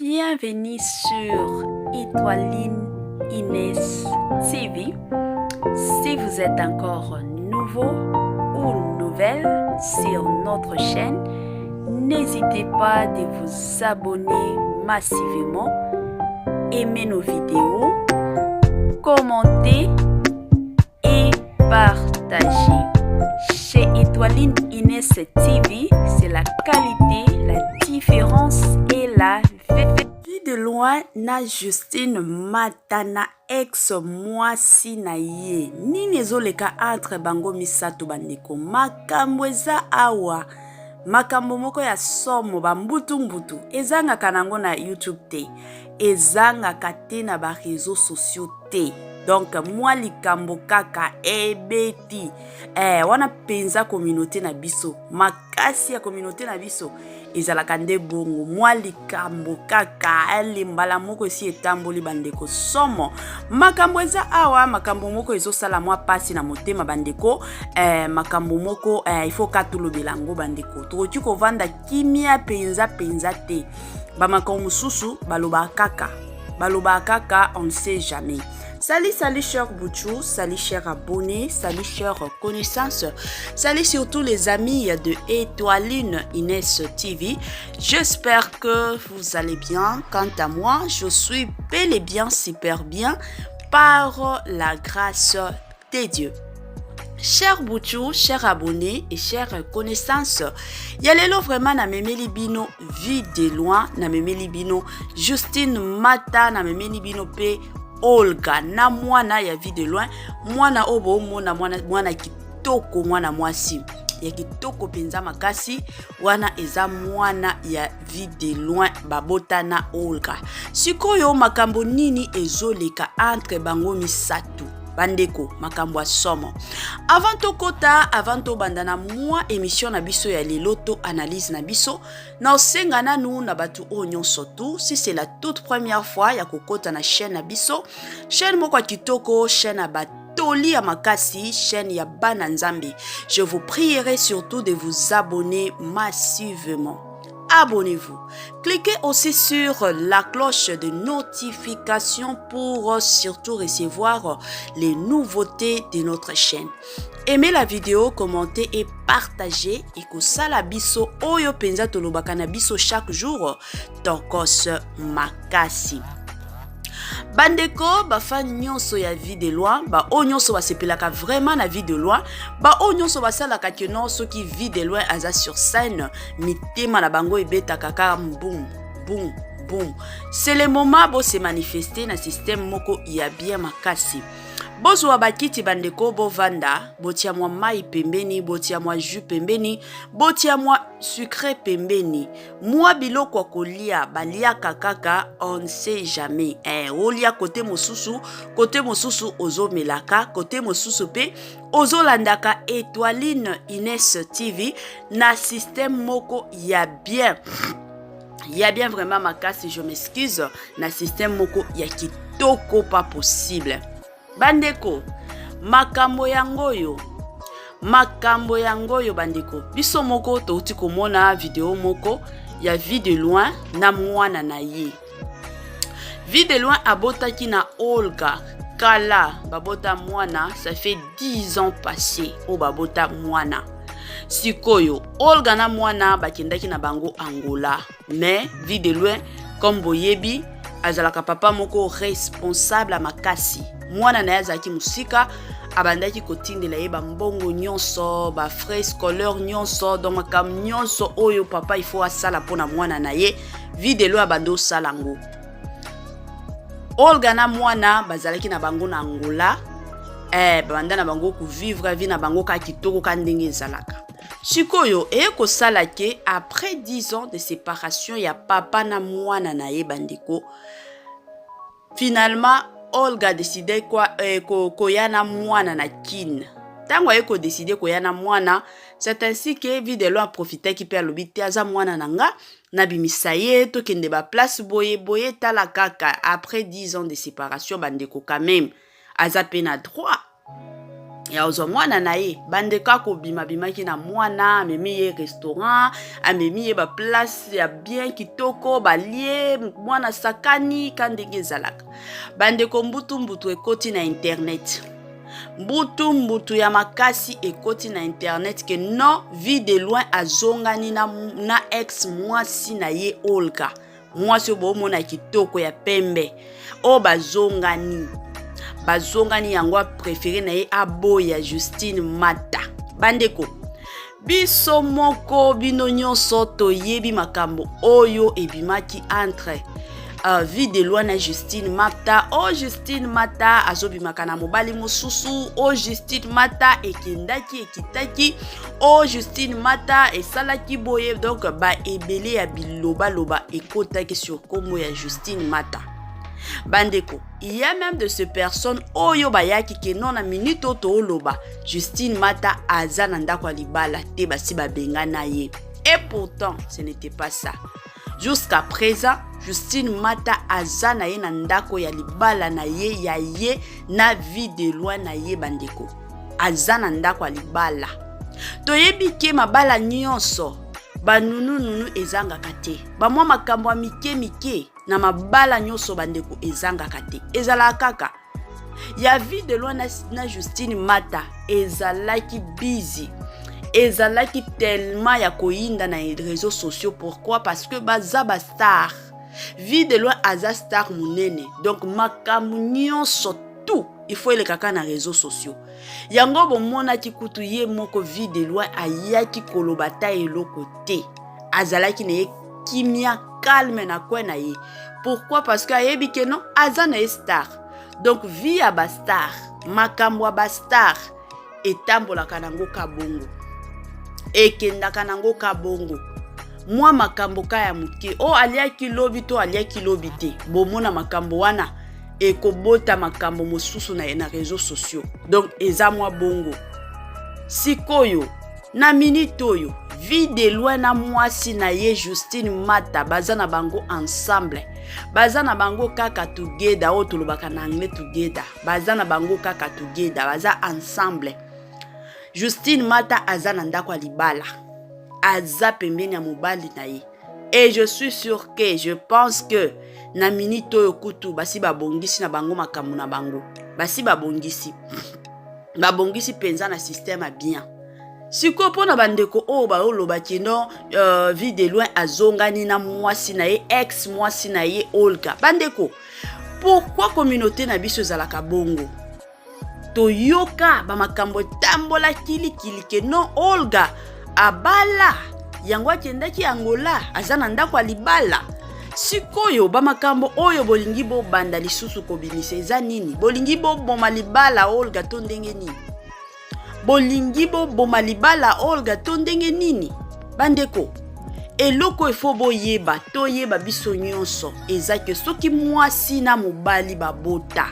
Bienvenue sur Étoiline Inès TV. Si vous êtes encore nouveau ou nouvelle sur notre chaîne, n'hésitez pas de vous abonner massivement, aimer nos vidéos, commenter et partager. Chez Étoiline Inès TV, c'est la qualité, la différence et la vue de loin na Justine Matana ex mwasi na ye. Nini ezoleka entre bango misato bandeko? Makambo eza awa. Makambo moko ya somo ba mbutu mbutu ezangaka nango na YouTube te. Ezangaka te na ba réseaux sociaux te. Donc mwa likambo kaka ebeti wana mpenza communauté na biso, makasi ya communauté na biso ezalaka nde bongo. Mwa likambo kaka ele mbala moko esi etamboli bandeko, somo. Makambo eza awa, makambo moko ezosala mwa pasi na motema bandeko. Makambo moko il faut ka tolobela yango bandeko. Tokoki kovanda kimia mpenza mpenza te. Bamakambo mosusu balobaka kaka, balobaka kaka, on ne sait jamais. Salut, salut cher Bouchou, salut cher abonné, salut cher connaissance, salut surtout les amis de Étoiline Inès TV. J'espère que vous allez bien. Quant à moi, je suis bel et bien super bien par la grâce de Dieu. Cher Bouchou, cher abonné et chère connaissance, ya lelo vraiment na memeli bino Vie de loin, na memeli bino Justine Mata, na memeli bino pe Olga na mwana ya Vie de loin, mwana oyo bomona mwana, mwana kitoko, mwana mwasi ya kitoko mpenza makasi. Wana eza mwana ya Vie de loin babota na Olga. Sikoyo makambo nini ezoleka entre bango misato bandeko? Makambo ya somo. Avant tokota, avant tobanda na mwa émission na biso ya lelo to analyse na biso, na osenga nanu na bato oyo nyonso tu, si c'est la toute première fois ya kokota na chaîne na biso, chaîne moko ya kitoko, chaîne ya batoli ya makasi, chaîne ya bana Nzambe, je vous prierai surtout de vous abonner massivement. Abonnez-vous. Cliquez aussi sur la cloche de notification pour surtout recevoir les nouveautés de notre chaîne. Aimez la vidéo, commentez et partagez. Et kosala biso oyo penza tolobaka na biso chaque jour, tokos makasi. Bandeko, bafan nyonso ya Vie de loin, baoyo nyonso basepelaka vraiment na Vie de loin, baoyo nyonso basalaka ke non, soki Vie de loin aza sur scène, mitema na bango ebetaka kaka boum boum boum. C'est le moment bose manifester na système moko ya bien makasi. Bozwa bakiti bandeko, bovanda, botia mwa mai pembeni, botia mwa jus pembeni, botia mwa sucré pembeni, mwa biloko ya kolia baliaka kaka, on ne sait jamais. Olia kote mosusu, kote mosusu ozomelaka, kote mosusu mpe ozolandaka Étoiline Ines TV na système moko ya bien, ya bien vraiment makasi. Je m'excuse, na système moko ya kitoko pas possible. Bandeko, makambo yango oyo, makambo yango oyo bandeko, biso moko touti komona video moko ya Vie de loin na mwana na ye. Vie de loin abotaki na Olga kala, babota mwana, ça fait 10 ans passé oyo babota mwana. Sikoyo Olga na mwana bakendaki na bango Angola, mais Vie de loin, comme boyebi, azalaka papa moko responsable ya makasi. Mwana na ye azalaki mosika, abandaki kotindela ye bambongo nyonso, bafrais scolaire nyonso, donc makambo nyonso oyo papa il faut asala mpona mwana na ye, Vie de loin abandi osala yango. Olga na mwana bazalaki na bango na Angola, babanda na bango kovivre vie na bango kaka kitoko, ka ndenge ezalaka. Sikoyo eye kosala ke après 10 ans de séparation ya papa na mwana na ye, bandeko, finalement Olga décide koya na mwana na Kine. Ntango aye kodécider koya na mwana, c'est ainsi que Vie de loin aprofitaki mpe alobi te, aza mwana na nga, nabimisa ye, tokende baplace boye boye. Tala kaka, après 10 ans de séparation bandeko, quand même aza mpe na droit. Ya kozwa mwana na ye. Bandeko, akobima bimaki na mwana, amemi ye restaurant, amemi ye baplace ya bien kitoko, balie, mwana sakani ka ndenge ezalaka. Bandeko, mbutu mbutu ekoti na internet, mbutu mbutu ya makasi ekoti na internet ke non, Vue de Loin azongani na ex mwasi na ye Olga, mwasi oyo boomona kitoko ya pembe oyo. Bazongani, bazongani. Yango apréféré na ye aboya Justine Mata. Bandeko, biso moko, bino nyonso toyebi makambo oyo ebimaki entre Vue de Loin na Justine Mata. O Justine Mata azobimaka na mobali mosusu, o Justine Mata ekendaki, ekitaki, o Justine Mata esalaki boye. Donc baebele ya bilobaloba ekotaki sur nkombo ya Justine Mata. Bandeko, il y a même de ces personnes oyo bayaki ke non, na minute oyo tooloba, Justine Mata aza na ndako ya libala te, basi babengana ye. Et pourtant ce n'était pas ça. Jusqu'à présent Justine Mata aza na ye na ndako ya libala na ye, ya ye na Vue de Loin na ye. Bandeko, aza na ndako ya libala. Toyebi ke mabala nyonso banunununu ezangaka te, bamwa makambo ya mike mike na mabala nyonso, bandeko, ezangaka te, ezalaka kaka. Ya Vue de Loin na Justine Mata ezalaki busy, ezalaki tellement ya koyinda na réseaux sociaux. Pourquoi? Parce que baza bastar. Vue de Loin aza star monene, donc makambo nyonso tout il faut eleka kaka na réseaux sociaux. Yango bomonaki kutu ye moko Vue de Loin ayaki koloba ta eloko te, azalaki na ye kimia, calme na coin na ye. Pourquoi? Parce que ayebi ke non, aza na ye star. Donc vie ya bastar, makambo ya bastar etambolaka nango ka bongo, ekendaka nango ka bongo. Mwa makambo ka ya moke oyo aliaki lobi to aliaki lobi te, bomona makambo wana ekobota makambo mosusu na réseaux sociaux. Donc eza mwa bongo. Sikoyo na minute oyo, Vue de Loin na mwasi na ye Justine Mata baza na bango ensemble, baza na bango kaka together, oyo tolobaka na anglais together. Baza na bango kaka together, baza ensemble. Justine Mata aza na ndako ya libala, aza pembeni ya mobali na ye. Et je suis sûr que, je pense que na minute oyo kutu basi babongisi na bango makambo na bango, basi babongisi, babongisi mpenza na système ya bien. Sikoyo mpo na bandeko oyo baolobaki non, Vue de Loin azongani na mwasi na ye, ex mwasi na ye Olga, bandeko, pourquoi communauté na biso ezalaka bongo? Toyoka bamakambo etambola kilikili ke non, Olga abala, yango akendaki Angola, aza na ndako ya libala. Sikoyo bamakambo oyo bolingi bobanda lisusu kobimisa eza nini? Bolingi boboma libala Olga to ndenge nini? Bolingi boboma libala Olga to ndenge nini? Bandeko, eloko efo boyeba, toyeba biso nyonso, eza ke soki mwasi na mobali babota,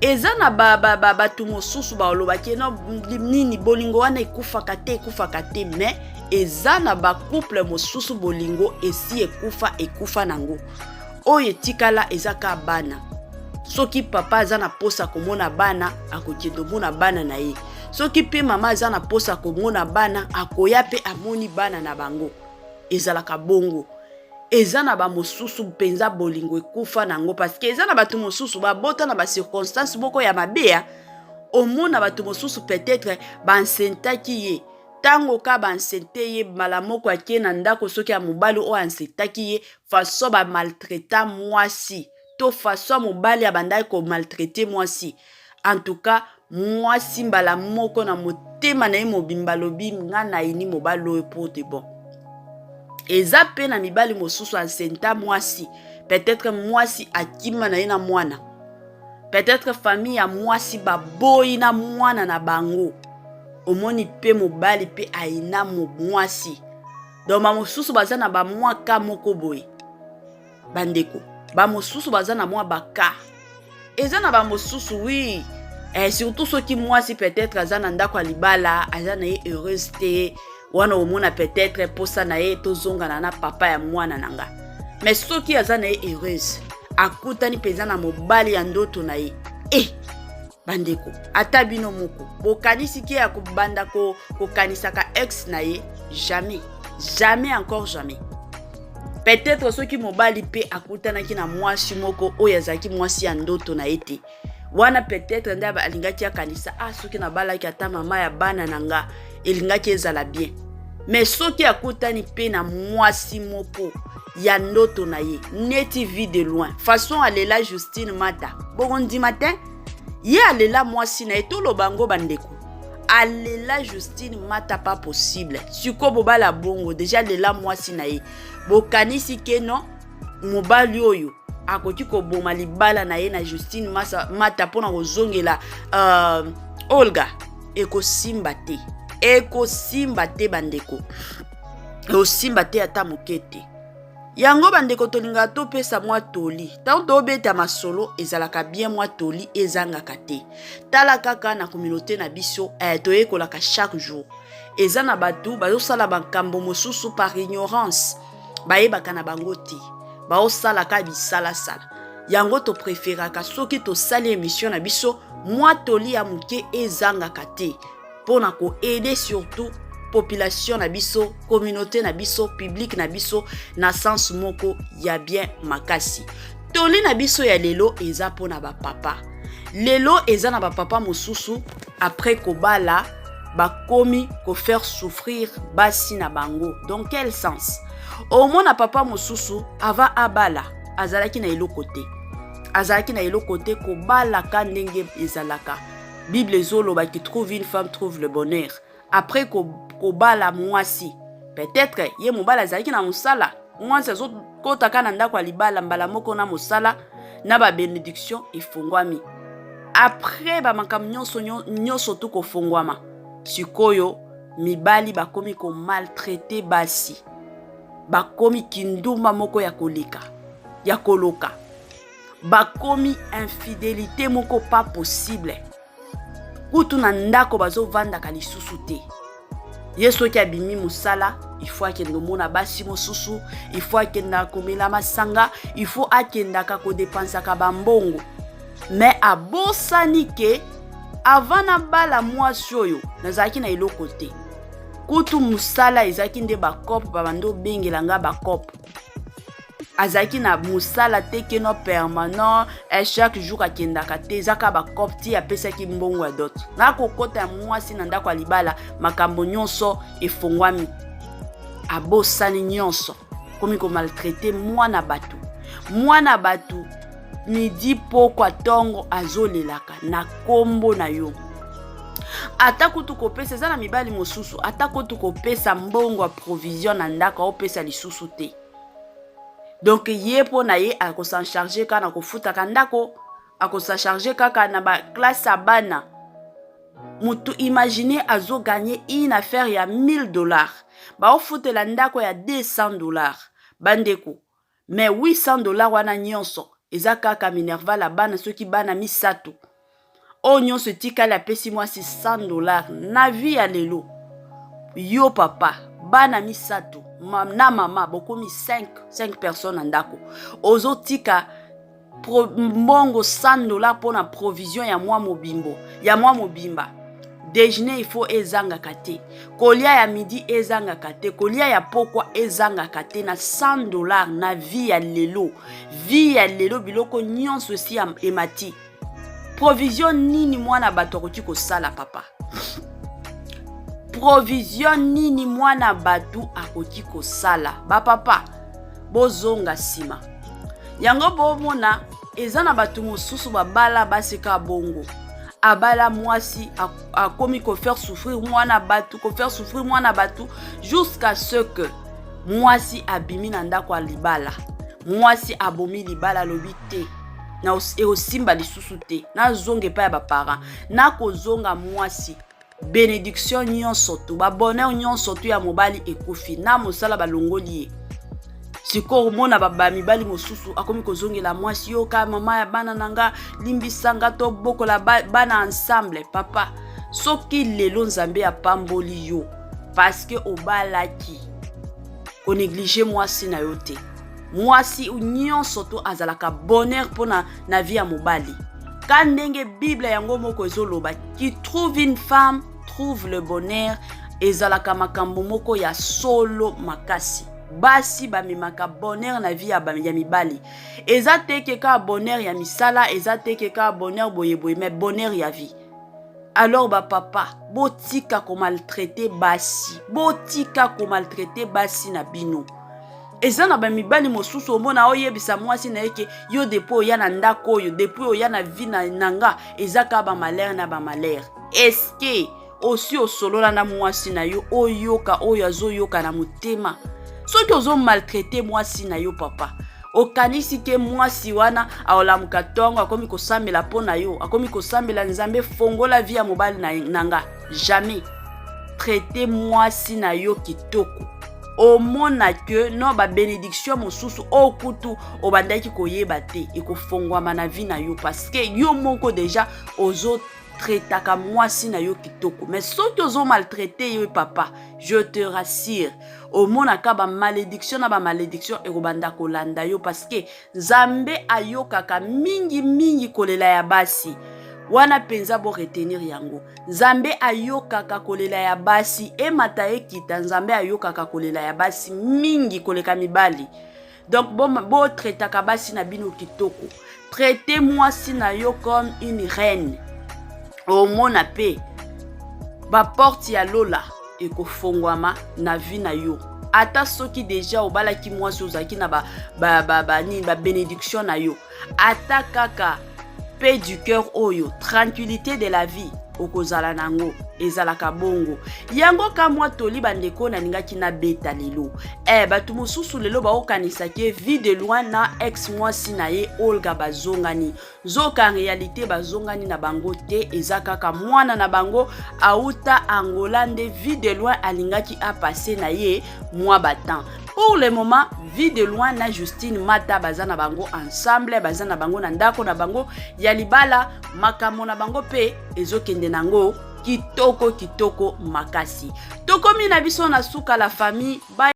eza na bato ba, ba, ba, mosusu balobaki no nini, bolingo wana ekufaka te, ekufaka te. Mais eza na bacouple mosusu bolingo esi ekufa, ekufa nango. Oyo etikala eza ka bana. Soki papa aza na posa komona bana, akokende omona bana na ye. Soki mpe mama aza na posa komona bana, akoya mpe amoni bana na bango. Ezalaka bongo. Eza na bamosusu mpenza bolingo ekufa nango, parce que eza na bato mosusu babota na bacirconstance moko ya mabe. Ya omona bato mosusu peut-être baenceinter ye, ntango ka baenceinter ye, mbala moko ake na ndako soki ya mobali oyo aenceinter ye, façon bamaltraiter mwasi to façon mobali abandaki komaltraiter mwasi. En tout cas mwasi mbala moko na motema na ye mobimba alobi: "Nga nayini mobali oyo pour de bon." Eza mpe na mibali mosusu aenceinter mwasi, peut-être mwasi akima na ye na mwana, peut-être famille ya mwasi baboyi na mwana na bango. Omoni mpe mobali mpe ayina mwasi. Donc bamosusu baza na bamwa ka moko boye. Bandeko, bamosusu baza na mwa baka, eza na bamosusu, oui, surtout soki mwasi peut-être aza na ndako ya libala, aza na ye heureuse te, wana omona peut-être posa na ye tozongana na papa ya mwana na nga. Mais soki aza na ye heureuse, akutani mpenza na mobali ya ndoto na ye. Bandeko, ata bino moko bokanisi ke ya kobanda kokanisaka ex na ye? Jamais, jamais, encore jamais. Peut-être soki mobali mpe akutanaki na mwasi moko oyo azalaki mwasi ya ndoto na ye te, wana peut-être nde alingaki akanisa: "Ah, soki nabalaki ata mama ya bana na nga, elingaki ezala bien." Mais soki akutani mpe na mwasi moko ya ndoto na ye, neti Vue de Loin, façon alela Justine Mata, bokondima te. Ye alela mwasi na ye, toloba yango bandeko, alela Justine Mata pas possible. Sikoyo bobala bongo, déjà alela mwasi na ye, bokanisi ke non, mobali oyo akoki koboma libala na ye na Justine Mata mpona kozongela Olga? Ekosimba te, ekosimba te bandeko, ekosimba te ata moke te. Yango bandeko, tolingaka topesa mwa toli. Ntango tobeta masolo, ezalaka bien mwa toli ezangaka te. Tala kaka na communauté na biso, toyekolaka chaque jour. Eza na bato bazosala makambo mosusu par ignorance, bayebaka na bango te, baosalaka bisalasala. Yango topréféraka soki tosali émission na biso, mwa toli ya moke ezangaka te mpona koaider surtout population na biso, communauté na biso, public na biso, na sens moko ya bien makasi. Toli na biso ya lelo eza mpona bapapa. Lelo eza na bapapa mosusu, après kobala, bakomi kofaire souffrir basi na bango. Dans quel sens? Omona papa mosusu, avant abala, azalaki na eloko te, azalaki na eloko te. Kobalaka ndenge ezalaka, Bible ezoloba: "Qui trouve une femme trouve le bonheur." Après kobala mwasi, peut-être ye mobali azalaki na mosala, mwasi azokɔtaka na ndako ya libala mbala moko na mosala na babénédiction efongwami. Après bamakambo nyonso nyonso tu kofongwama, sikoyo mibali bakomi komaltraiter basi, bakomi kindumba moko ya koleka ya koloka, bakomi infidélité moko pas possible. Kutu na ndako bazovandaka lisusu te. Ye soki abimi mosala, il faut akende omona basi mosusu, il faut akendaka komela masanga, il faut akendaka kodépensaka bambongo. Mais abosani ke avant nabala mwasi oyo, nazalaki na eloko te. Kutu mosala ezalaki nde bacoop, babandi obengela nga bacoop. Azalaki na mosala te keno permanent, chaque jour akendaka te, eza kaka bacoop. Ti apesaki mbongo ya dot, nakokɔta ya mwasi na ndako ya libala, makambo nyonso efongwami, abosani nyonso, komi komaltraiter mwana bato. Mwana bato, midi, pokwa, ntongo, azolelaka na nkombo na yo. Ata kutu kopesa, eza na mibali mosusu, ata kutu kopesa mbongo ya provision na ndako, aopesa lisusu te. Donc ye, mpo na ye, akosa charger kaka na kofutaka ndako, akosa charger kaka na baclasse ya bana. Motu, imagine, azogagner une affaire ya 1000 $, baofutela ndako ya 200 $, bandeko. Mais 800 $ wana nyonso eza kaka minerval ya bana. Soki bana misato, oyo nyonso etikali, apesi mwasi 100 $. Na vie ya lelo, yo papa, bana misato na mama, bokomi 5, 5 personnes na ndako, ozotika mbongo 100 $ mpona provision ya mwa mobimbo, ya mwa mobimba. Déjeuner il faut ezangaka te, kolia ya midi ezangaka te, kolia ya pokwa ezangaka te, na 100 $. Na vie ya lelo, vie ya lelo, biloko nyonso esi emati. Provision nini mwana bato akoki kosala, papa? Provision nini mwana bato akoki kosala? Bapapa, bozonga nsima. Yango bomona, eza na bato mosusu babala basi ka bongo. Abala mwasi, akomi kofaire souffrir mwana bato, kofaire souffrir mwana bato, jusqu'à ce que mwasi abimi na ndako ya libala. Mwasi abomi libala, alobi te, ekosimba lisusu te, nazonga epai ya baparent. Nakozonga, mwasi, bénédiction nyonso tu, babonheur nyonso tu ya mobali ekufi na mosala, balongoli ye. Sikoyo omona bamibali mosusu akomi kozongela mwasi: "Yoka, mama ya bana na nga, limbisanga, tobokola bana ensemble." Papa, soki lelo Nzambe apamboli yo parce que obalaki, konégliger mwasi na yo te. Mwasi nyonso to azalaka bonheur mpona na vie ya mobali. Ka ndenge Bible yango moko ezoloba, qui trouve une femme trouve le bonheur. Ezalaka makambo moko ya solo makasi. Basi bamemaka bonheur na vie ya mibali. Eza te ke kaka bonheur ya misala, eza te ke kaka bonheur boyeboye, mais bonheur ya vie. Alors bapapa, botika komaltraiter basi, botika komaltraiter basi na bino. Eza na bamibali mosusu, omona oyebisa mwasi na ye ke yo, depuis oya na ndako oyo, depuis oya na vie na nga, eza kaka bamalheur na bamalheur. Eske osi osolola na mwasi na yo, oyoka oyo azoyoka na motema? Soki ozomaltraiter mwasi na yo, papa, okanisi ke mwasi wana aolamuka ntongo, akomi kosambela mpo na yo, akomi kosambela Nzambe, fongola vie ya mobali na nga? Jamais. Traite mwasi na yo kitoko, omona ke no babénédiction mosusu oyo kutu obandaki koyeba te ekofongwama na vie na yo, parce que yo moko déjà ozotraitaka mwasi na yo kitoko. Mais soki ozomaltraiter yo, papa, je te rassure, omonaka bamalédiction na bamalédiction ekobanda kolanda yo, parce que Nzambe ayokaka mingimingi kolela ya basi. Wana mpenza boretenir yango, Nzambe ayokaka kolela ya basi. Emata ekita, Nzambe ayokaka kolela ya basi mingi koleka mibali. Donc botraitaka bo basi na bino kitoko. Traite mwasi na yo comme une reine, omona mpe baporte ya lola ekofongwama na vie na yo. Ata soki déjà obalaki mwasi, ozalaki na banini, babénédiction na yo, ata kaka paix du cœur oyo, tranquillité de la vie, okozala nango. Ezalaka bongo. Yango ka mwa toli, bandeko, nalingaki nabeta lelo. Bato mosusu lelo baokanisaki Vie de Loin na ex mwasi na ye Olga bazongani. Nzoka en réalité bazongani na bango te, eza kaka mwana na bango auta Angola nde Vie de Loin alingaki apase na ye mwa batemps. Pour le moment, Vie de Loin na Justine Mata baza na bango ensemble, baza na bango na ndako na bango ya libala. Makambo na bango mpe ezokende nango kitoko kitoko makasi. Tokomi na biso na suka, la famille. Bye.